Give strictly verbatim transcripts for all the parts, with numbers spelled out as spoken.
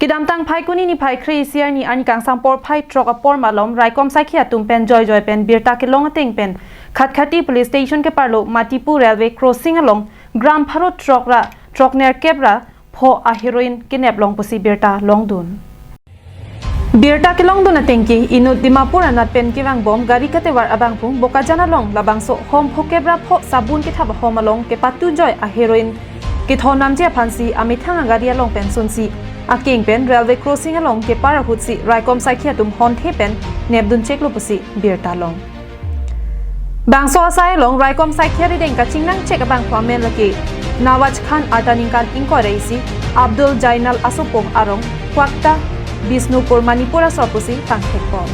Kedamtang Phaikuni niphai kre-isi arni arni kangsam porphai throk apor malom raikom saikhi atum pen joijoi pen birta kelong ateng pen Khatkhati Police Station keparlo Matipu Railway Crossing along gram pharo throk ra throk nerkep ra pho a heroin kenep long pusi birta longdun. Birta kelongdun ateng ke inut Dimapur anat pen kevangbom gari katevar abangphu Bokajan along labangso hom phokep ra pho sabun kethap ahom along kepatu joi a heroin kethon namji aphansi amethang agari along pen sunsi akeng pen railway crossing along kepar ahutsi raikom saikhi atum honthe pen nepdun cheklo pusi birta long. Bangso asai along raikom saikhi arideng kachingnang chek abangphu amen lake Nawaj Khan arta ningkan ingkoi ra isi, Abdul Jainal asopong arong, Kwakta, Bishnupur, Manipur asor pusi pangthekpon.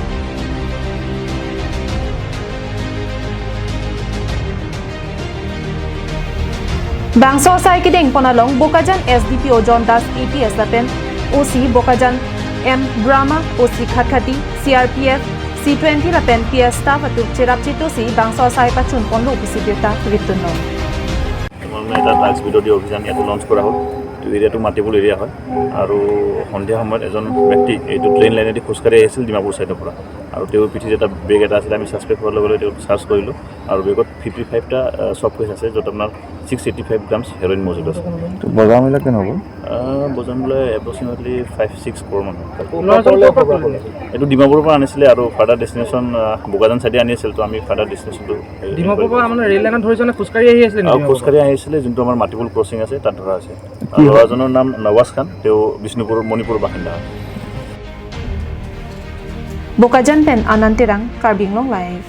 Bangso asai kedengpon along Bokajan S D P O John Das A P S lapen O C Bokajan M Brahma, O C Khatkhati, C R P F, C twenty lapen P S staff atum cherap chetosi bangso asai pachunponlo pusi birta ritdunlo. আমাৰ মানে এটা ড্ৰাগছ বিৰোধী অভিযান ইয়াতে লঞ্চ কৰা হ'ল। এইটো এৰিয়াটো মাটিপুল এৰিয়া হয় আৰু সন্ধিয়া সময়ত এজন ব্যক্তি এইটো ট্ৰেইন লাইনেদি খোজকাঢ়ি আহিছিল ডিমাপুৰ চাইডৰ পৰা আৰু তেওঁৰ পিঠিত এটা বেগ এটা আছিলে। আমি ছাছপেক্ট হোৱাৰ লগে লগে তেওঁক চাৰ্চ কৰিলোঁ আৰু বেগত ফিফটি ফাইভটা চফ্ট কেছ আছে, য'ত আপোনাৰ six eighty five grams heroin মজুত আছে। তো বজাৰ মূল্য কিমান হ'ব? আহ, বজাৰ মূল্য এপ্ৰক্সিমেটলি ফাইভ ছিক্স ক্ৰ'ৰ মান হ'ব। ল'ৰা ছোৱালী ক'ৰ পৰা ক'লে? এইটো ডিমাপুৰৰ পৰা আনিছিলে আৰু ফাৰ্ডাৰ ডেষ্টিনেশ্যন, আহ, বোকাজান চাইডে আনি আছিল, তো আমি ফাৰ্ডাৰ ডেষ্টিনেশ্যনটো হেৰি ডিমাপুৰৰ পৰা মানে ৰেল লাইনত ধৰিছে নে খোজকাঢ়ি আহি আছিলে নেকি আৰু ডিমাপুৰৰ পৰা? খোজকাঢ়ি আহিছিলে, যোনটো আমাৰ মাটিপুল ক্ৰচিং আছে, তাত ধৰা আছে। কি হয়? ল'ৰাজনৰ নাম নৱাজ খান, তেওঁ বিষ্ণুপুৰ, মণিপুৰৰ বাসিন্দা হয়। Bokajan pen Anand Terang, Karbi Anglong Live.